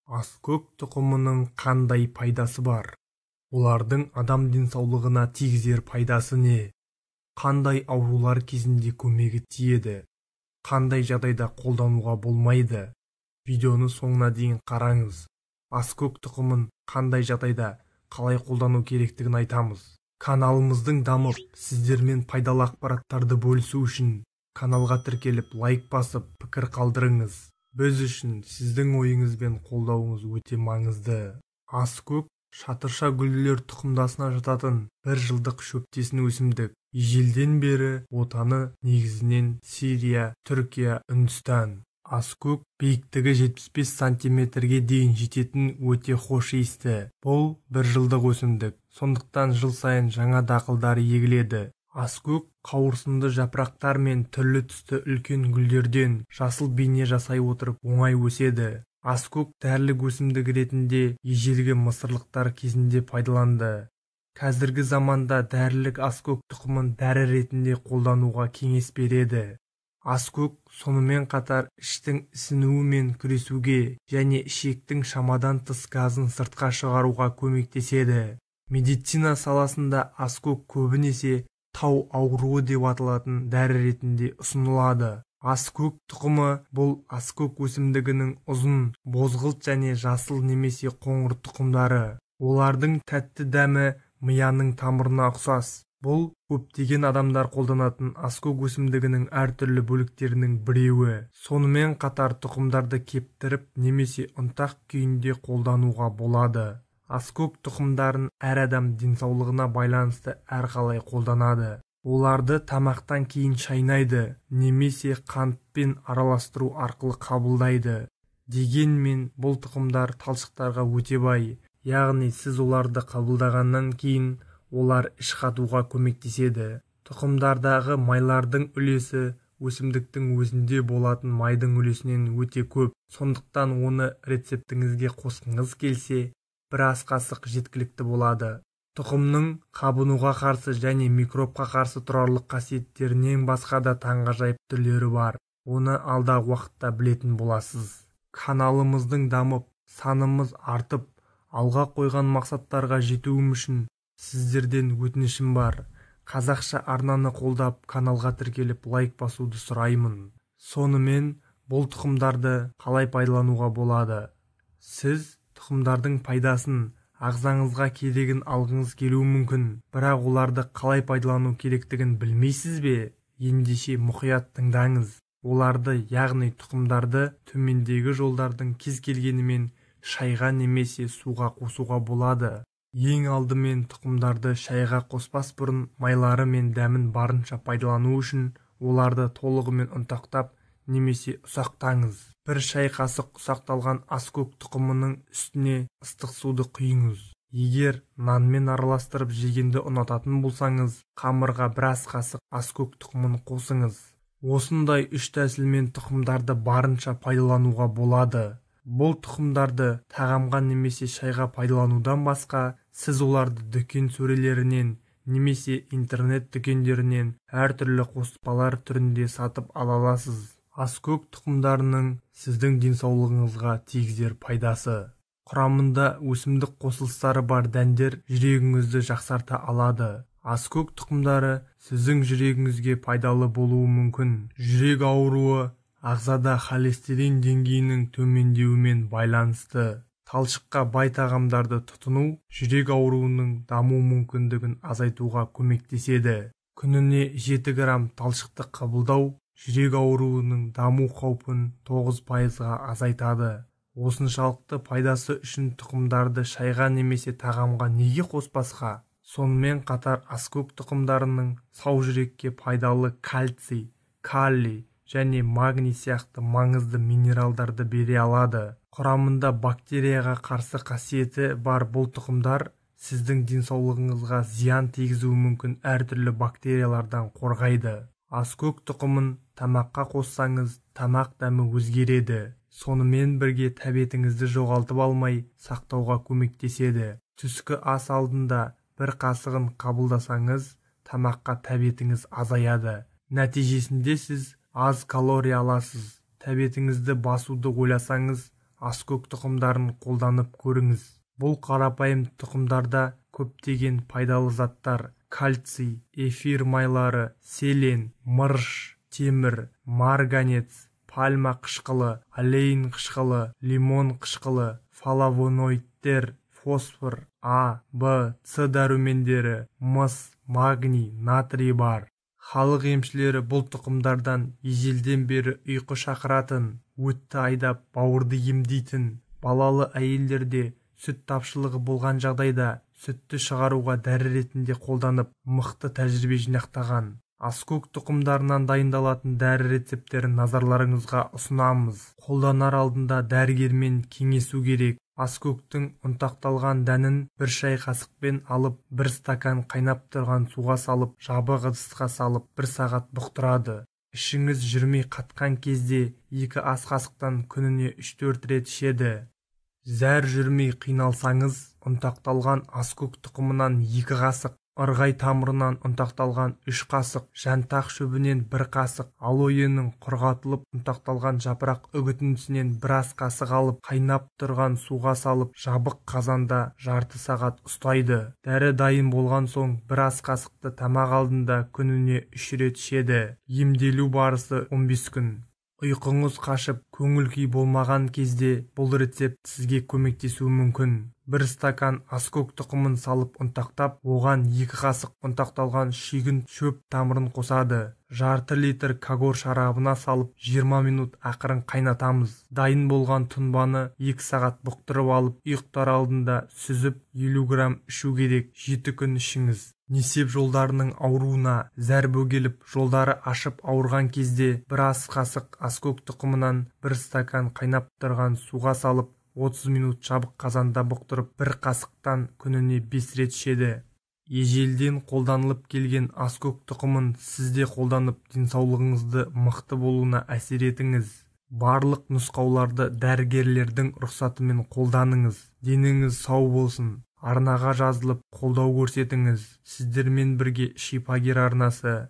Аскөк тұқымының қандай пайдасы бар? Олардың адам денсаулығына тигізер пайдасы не? Қандай аурулар кезінде көмегі тиеді? Қандай жағдайда қолдануға болмайды? Видеоны соңына дейін қараңыз. Аскөк тұқымын қандай жағдайда қалай қолдану керектігін айтамыз. Каналымыздың дамып, сіздермен пайдалы ақпараттарды бөлісу үшін каналға тіркеліп, лайк басып, пікір қалдырыңыз. Біз үшін сіздің ойыңыз бен қолдауыңыз өте маңызды. Аскөк шатырша гүлділер тұқымдасына жататын бір жылдық шөптесін өсімдік. Ежелден бері отаны негізінен Сирия, Түркия, Үндістан. Аскөк биіктігі 75 сантиметрге дейін жететін өте хош иісті. Бұл бір жылдық өсімдік, сондықтан жыл сайын жаңа дақылдар егіледі. Аскөк қауырсынды жапырақтар мен түрлі түсті үлкен гүлдерден жасыл бейне жасай отырып оңай өседі. Аскөк дәрілік өсімдік ретінде ежелгі мысырлықтар кезінде пайдаланды. Қазіргі заманда дәрілік аскөк тұқымын дәрі ретінде қолдануға кеңес береді. Аскөк сонымен қатар іштің ісінуімен күресуге және ішектің шамадан тыс газын сыртқа шығаруға көмектеседі. Медицина саласында аскөк көбінесе тау ауруы деп аталатын дәрі ретінде ұсынылады. Аскөк тұқымы бұл аскөк өсімдігінің ұзын, бозғылт және жасыл немесе қоңыр тұқымдары. Олардың тәтті дәмі мияның тамырына ұқсас. Бұл көптеген адамдар қолданатын аскөк өсімдігінің әртүрлі бөліктерінің біреуі. Сонымен қатар тұқымдарды кептіріп немесе ұнтақ күйінде қолдануға болады. Аскөк тұқымдарын әр адам денсаулығына байланысты әрқалай қолданады. Оларды тамақтан кейін шайнайды немесе қантпен араластыру арқылы қабылдайды. Дегенмен бұл тұқымдар талшықтарға өте бай, яғни сіз оларды қабылдағаннан кейін олар іш қатуға көмектеседі. Тұқымдардағы майлардың үлесі өсімдіктің өзінде болатын майдың үлесінен өте көп. Сондықтан оны рецептіңізге қосқыңыз келсе, бір ас қасық жеткілікті болады. Тұқымның қабынуға қарсы және микробқа қарсы тұрарлық қасиеттерінен басқа да таңғажайып түрлері бар. Оны алдағы уақытта білетін боласыз. Каналымыздың дамып, санымыз артып, алға қойған мақсаттарға жетуім үшін сіздерден өтінішім бар. Қазақша арнаны қолдап, каналға тіркеліп, лайк басуды сұраймын. Сонымен бұл тұқымдарды қалай пайдалануға болады? Сіз тұқымдардың пайдасын, ағзаңызға керегін алғыңыз келуі мүмкін, бірақ оларды қалай пайдалану керектігін білмейсіз бе? Ендеше мұқият тыңдаңыз. Оларды, яғни тұқымдарды төмендегі жолдардың кез келгенімен шайға немесе суға қосуға болады. Ең алдымен тұқымдарды шайға қоспас бұрын майлары мен дәмін барынша пайдалану үшін оларды толығымен ұнтақтап немесе ұсақтаңыз. Бір шай қасық ұсақталған аскөк тұқымының үстіне ыстық суды құйыңыз. Егер нанмен араластырып жегенді ұнататын болсаңыз, қамырға бір ас қасық аскөк тұқымын қосыңыз. Осындай үш тәсілмен тұқымдарды барынша пайдалануға болады. Бұл тұқымдарды тағамға немесе шайға пайдаланудан басқа, сіз оларды дүкен сөрелерінен немесе интернет дүкендерінен әртүрлі қоспалар түрінде сатып ала аласыз. Аскөк тұқымдарының сіздің денсаулығыңызға тигізер пайдасы. Құрамында өсімдік қосылыстары бар дәндер жүрегіңізді жақсарта алады. Аскөк тұқымдары сіздің жүрегіңізге пайдалы болуы мүмкін. Жүрек ауруы ағзада холестерин деңгейінің төмендеуімен байланысты. Талшыққа бай тағамдарды тұтыну жүрек ауруының даму мүмкіндігін азайтуға көмектеседі. Күніне 7 грамм талшықты қабылдау жүрек ауруының даму қаупін 9%-ға азайтады. Осыншалықты пайдасы үшін тұқымдарды шайға немесе тағамға неге қоспасқа? Сонымен қатар аскөк тұқымдарының сау жүрекке пайдалы кальций, калий және магний сияқты маңызды минералдарды бере алады. Құрамында бактерияға қарсы қасиеті бар бұл тұқымдар сіздің денсаулығыңызға зиян тигізуі мүмкін әртүрлі бактериялардан қорғайды. Аскөк тұқымын тамаққа қоссаңыз, тамақ дәмі өзгереді. Сонымен бірге тәбетіңізді жоғалтып алмай сақтауға көмектеседі. Түскі ас алдында бір қасығын қабылдасаңыз, тамаққа тәбетіңіз азаяды. Нәтижесінде сіз аз калория аласыз. Тәбетіңізді басуды ойласаңыз, аскөк тұқымдарын қолданып көріңіз. Бұл қарапайым тұқымдарда көптеген пайдалы заттар: кальций, эфир майлары, селен, мырыш, темір, марганец, пальма қышқылы, олеин қышқылы, лимон қышқылы, флавоноидтер, фосфор, А, Б, С дәрумендері, мыс, магний, натрий бар. Халық емшілері бұл тұқымдардан ежелден бері ұйқы шақыратын, өтті айдап, бауырды емдейтін, балалы әйелдерде сүт тапшылығы болған жағдайда сүтті шығаруға дәрі ретінде қолданып, мықты тәжірибе жинақтаған. Аскөк тұқымдарынан дайындалатын дәрі рецепттерін назарларыңызға ұсынамыз. Қолданар алдында дәрігермен кеңесу керек. Аскөктің ұнтақталған дәнін бір шай қасықпен алып, бір стакан қайнап тұрған суға салып, жабық ыдысқа салып, бір сағат бұқтырады. Ішіңіз жүрмей қатқан кезде 2 ас қасықтан күніне 3-4 рет ішеді. Зәр жүрмей қиналсаңыз, ұнтақталған аскөк тұқымынан 2 қасық, ырғай тамырынан ұнтақталған 3 қасық, жантақ шөбінен 1 қасық, алоэның құрғатылып ұнтақталған жапырақ үгітіндісінен 1 ас қасық алып, қайнап тұрған суға салып, жабық қазанда жарты сағат ұстайды. Дәрі дайын болған соң 1 ас қасықты тамақ алдында күніне 3 рет ішеді. Емделу барысы 15 күн. Ұйқыңыз қашып, көңіл күй болмаған кезде бұл рецепт сізге көмектесуі мүмкін. 1 стакан аскөк тұқымын салып ұнтақтап, оған 2 қасық ұнтақталған шүйгін шөп тамырын қосады. Жарты литр кагор шарабына салып, 20 минут ақырын қайнатамыз. Дайын болған тұнбаны 2 сағат бұқтырып алып, ұйықтар алдында сүзіп 50 грамм ішу керек. 7 күн ішіңіз. Несеп жолдарының ауруына зәр бөгеліп, жолдары ашып ауырған кезде 1 ас қасық аскөк тұқымынан 1 стакан қайнап тұрған суға салып, 30 минут жабық қазанда бұқтырып, 1 қасықтан күніне 5 рет ішеді. Ежелден қолданылып келген аскөк тұқымын сіз де қолданып, денсаулығыңызды мықты болуына әсер етіңіз. Барлық нұсқауларды дәрігерлердің рұқсатымен қолданыңыз. Деніңіз сау болсын. Арнаға жазылып, қолдау көрсетіңіз. Сіздермен бірге Шипагер арнасы.